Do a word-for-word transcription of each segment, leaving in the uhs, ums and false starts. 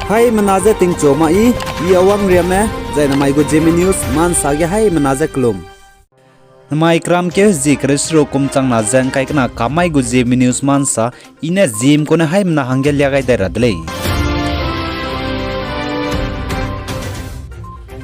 Haimena je tingchu ma i, i Awang Riame, zai namai gu Zeme News Ma Nsa ge haimena je kelum. Namai kramkeu hezie kereu seruk kum changna ze ngkai kena kamai gu Zeme News Ma Nsa, i ne Zeme kune haimena hangge lia gai dai ra de lei.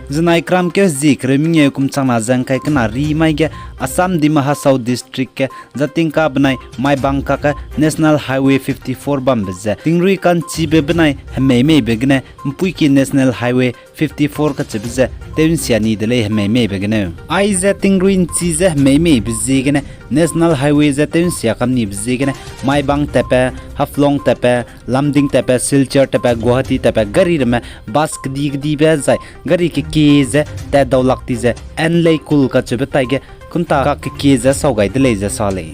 Zenai kramkeu hezie kereu mengeu kum changna ze ngkai kena rimai ge Assam Dima Hasao District ge zatingka benai Maibang kakge National Highway fifty-four bambe ze tingrui ka'nchibe benai hemeimeibe gene mpuiki National Highway fifty-four kacheube ze tew nsia ni de lei hemeimeibe gene. Aize tingrui nchi ze hemeimeibe ziegene National Highway ze tew nsia kam nibe ziegene Maibang tatpe, Haflong tatpe, Lumding tatpe, Silchar tatpe, Guwahati tatpe gari ramme bus kedi kedibe zai gari kekie ze tat dau lak ti ze N leikul kacheube taige kunta kak kekie ze sau gai de lei ze sa lei.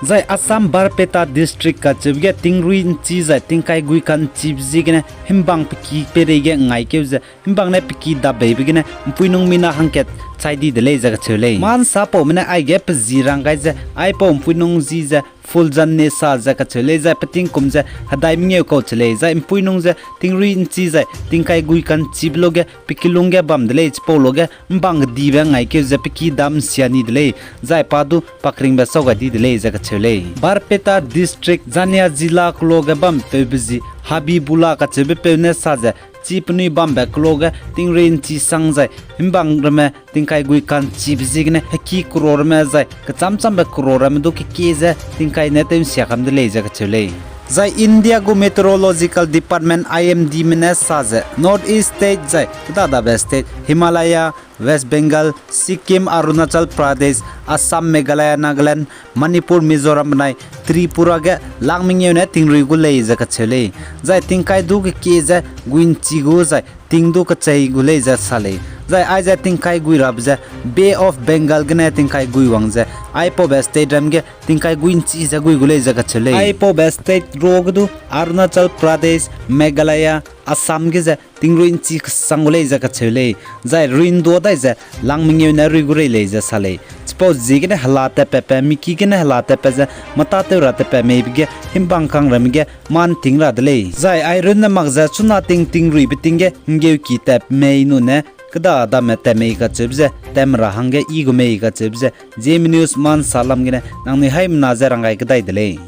Zai Assam Barpeta District kacheube ge tingrui nchi zai tingkai gui ka'nchibe ziegene himbang peki peireige ngaikeu ze himbang ne peki dapbeibe gene mpuinung mina hangkat chai di de lei ze kacheu lei. Ma Nsapaume ne aige pe zi rang gai ze aipau mpuinung zi ze Fuljan Nessa ze kacheu lei zai petingkum ze hedai mengeu kau che lei zai mpuinung ze tingrui nchi zai tingkai gui ka'nchibe luge peki lungge bam de lei chipau luge mbang kedibe ngaikeu ze peki dam nsia ni de lei zai pa du pakringbe sau gai di de lei ze kacheu lei. Barpeta District Jania Zilla keloge bampeube zi Habibullah kacheube peu ne sa ze chi penui bambe keloge tingrui nchi sang zai himbang ramme tingkai gui ka'nchibe ziegene heki kero ramme zai kechamchambe kero ramme du kekie ze tingkai ne tew nsia kam de lei ze kacheu lei. Zai India gu Meteorological Department, I M Dme ne sa ze North East State zai kedadabe state Himalaya, West Bengal, Sikkim, Arunachal Pradesh, Assam, Meghalaya, Nagaland, Manipur, Mizoram benai Tripura ge lang mengeu ne tingrui gu lei ze kacheu lei. Zai tingkai du kekie ze gui nchi gu zai ting du kechei gu lei ze sa lei. Zai aize tingkai gui rabe ze Bay of Bengal gene tingkai gui wang ze aipaube state ram ge tingkai gui nchi ze gui gu lei ze kacheu lei. Aipaube state ruage du Arunachal Pradesh, Meghalaya, Assam ge ze tingrui nchi kesang gu lei ze kacheu lei. Zai ruindua dai ze lang mengeu ne rui gu rei lei ze sa lei. Chipau ziegene hela tatpatpe, miki gene hela tatpat ze mâtâtew ra tatpat meibe ge himbang kang ramme ge mâ nting ra de lei. Zai airunne mak ze chuna ting tingruibe ting ge nggeuki tat mei nune kedadame tat mei kacheube ze tat me ra hangge i gu mei kacheube ze Zeme News Ma Nsa lam gene nangnui haimena je rang gai kedai de lei.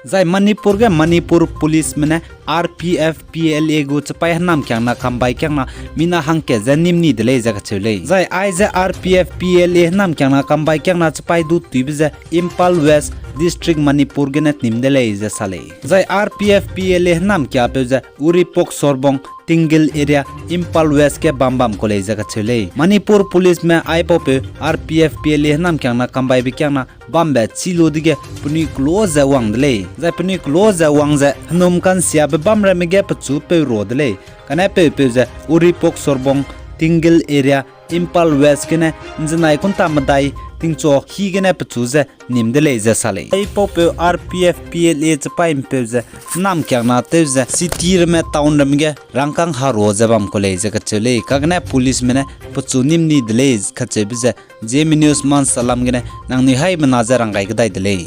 Zai Manipur ge Manipur Policeme ne R P F P L A gu chipaî hênamkiangna kambai kiangna mina hangkat ze nîm ni de lei ze kacheu lei. Zai aize R P F P L A hênamkiangna kambai kiangna chipaî du tuibe ze Imphal West District Manipur gene nîm de lei ze sa lei. Zai R P F P L A hênamkiapeu ze Uripok Sorbong Tingil area Imphal West ge bam bam ku lei ze kacheu lei. Manipur Policeme aipaupeu R P F P L A hênamkiangna kambaibe kiangna bambe chî lu dege penui kelo ze wang de lei. Zai penui kelo ze wang ze hênum ka'nsiabe bam ramme ge pechu peu ra de lei. Kane peupeu ze Uripok Sorbong Tingil area Imphal West gene ’nzenai kunta medai tingchu hî gene pechu ze nîm de lei ze sa lei. Aipaupeu R P F P L A chipaî ’mpeu ze hênamkiangna tew ze city ramme town ramme ge rangkâng haro ze bam ku lei ze kacheu lei. Kagene policeme ne pechu nîm ni de lei kacheube ze Zeme News Ma Nsa lam gene nangnui haimena je rang gai kedai de lei.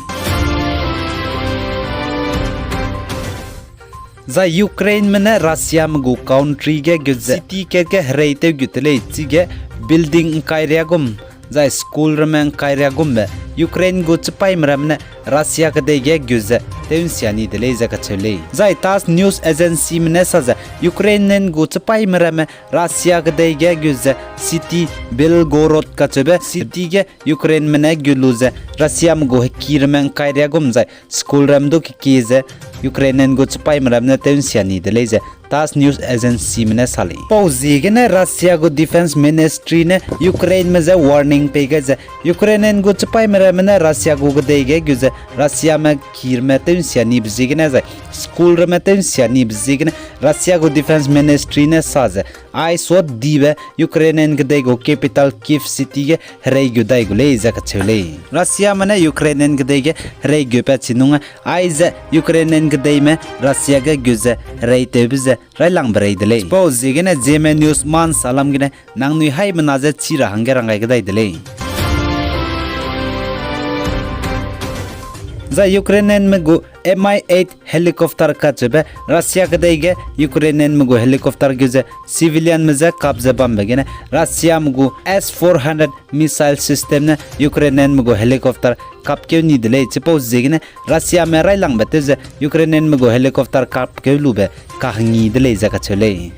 Zai Ukraineme ne Russiame gu country ge gut ze city kat ge hereitew gut de lei, chige building ’ngkai riagum, zai school ramme ’ngkai riagumbe Ukraine gu chipaîme ramme ne Russia kedei ge gut ze tew ’nsia ni de lei ze kacheu lei. Zai TASS News Agencyme ne sa ze Ukrainian gu chipaîme ramme Russia kedei ge gut ze city Belgorod kacheube city ge Ukraineme ne gut lu ze Russiame gu heki ramme ’ngkai riagum zai school ram du kekie ze Ukrainian gu chipaîme ramme ne tew ’nsia ni de lei ze TASS News Agencyme ne sa lei. Pau ziegene Russia gu Defence Ministry ne Ukraineme je warning pei gai ze Ukrainian gu chipaîme ramme ne Russia gu kedei ge gut ze Russiame heki ramme tew ’nsia nibe ziegene zai school ramme tew ’nsia nibe ziegene Russia gu Defence Ministry ne sa ze ai suadibe Ukrainian kedei gu capital Kyiv city ge herei gut dai gu lei ze kacheu lei. Russiame ne Ukrainian kedei ge herei gutpat chi nung aize Ukrainian kedeime Russia ge gut ze hereitewbe ze railangbe rei de lei. Chipau ziegene Zeme News Ma Nsa lam gene nangnui haimena je chi ra hangge rang gai kedai de lei. Zai Ukrainianme gu Mi eight helicopter kacheube Russia kedei ge Ukrainianme gu helicopter ge ze civilianme je kap ze bambe gene Russiame gu S four hundred missile system ne Ukrainianme gu helicopter kapkeu ni de lei. Chipau ziegene Russiame railangbe tew ze Ukrainianme gu helicopter kapkeu lube kahengi de lei ze kacheu lei.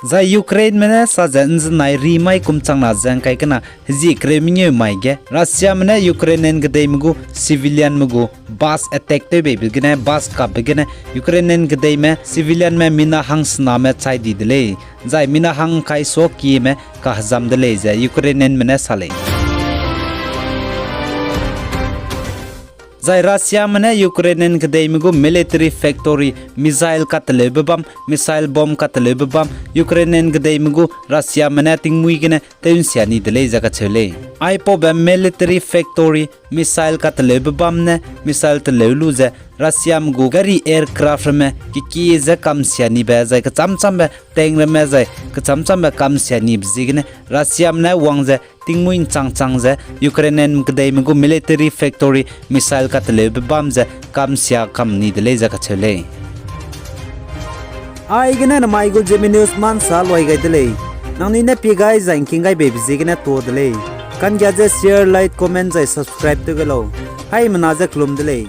Zai Ukraineme ne sa ze nzenai rimai kum changna ze ngkai kena hezie kereu mengeu mai ge Russiame ne Ukrainian kedeime gu civilianme gu bus attack tewbeibe gene bus kapbe gene Ukrainian kedeime civilianme mina hangsename chai di de lei. Zai mina hang ngkai suakieme kahezam de lei ze Ukrainianme ne sa lei. Zai Russiame ne Ukrainian kedeime gu military factory missile kateleube bam, missile bomb kateleube bam, Ukrainian kedeime gu Russiame ne tingmuî gene tew nsia ni de lei ze kacheu lei. Aipaube military factory missile kateleube bam ne missile teleu lu ze Russiame gu gari aircraft ramme kekie ze kamsia nibe zai kechamchambe tank ramme zai kechamchambe kamsia nibe ziegene Russiame ne wang ze tingmuî nchangchang ze Ukrainian kedeime gu military factory missile kateleube bam ze kamsia kam ni de lei ze kacheu lei. Aigene namai gu Zeme News mansa luai gai de lei. Nangnui ne pie gai zai ngking gai beibe ziegene tuâ de lei. Kanggia ze share, like, comment zai subscribe tew gai lau. Haimena ze kelum de lei.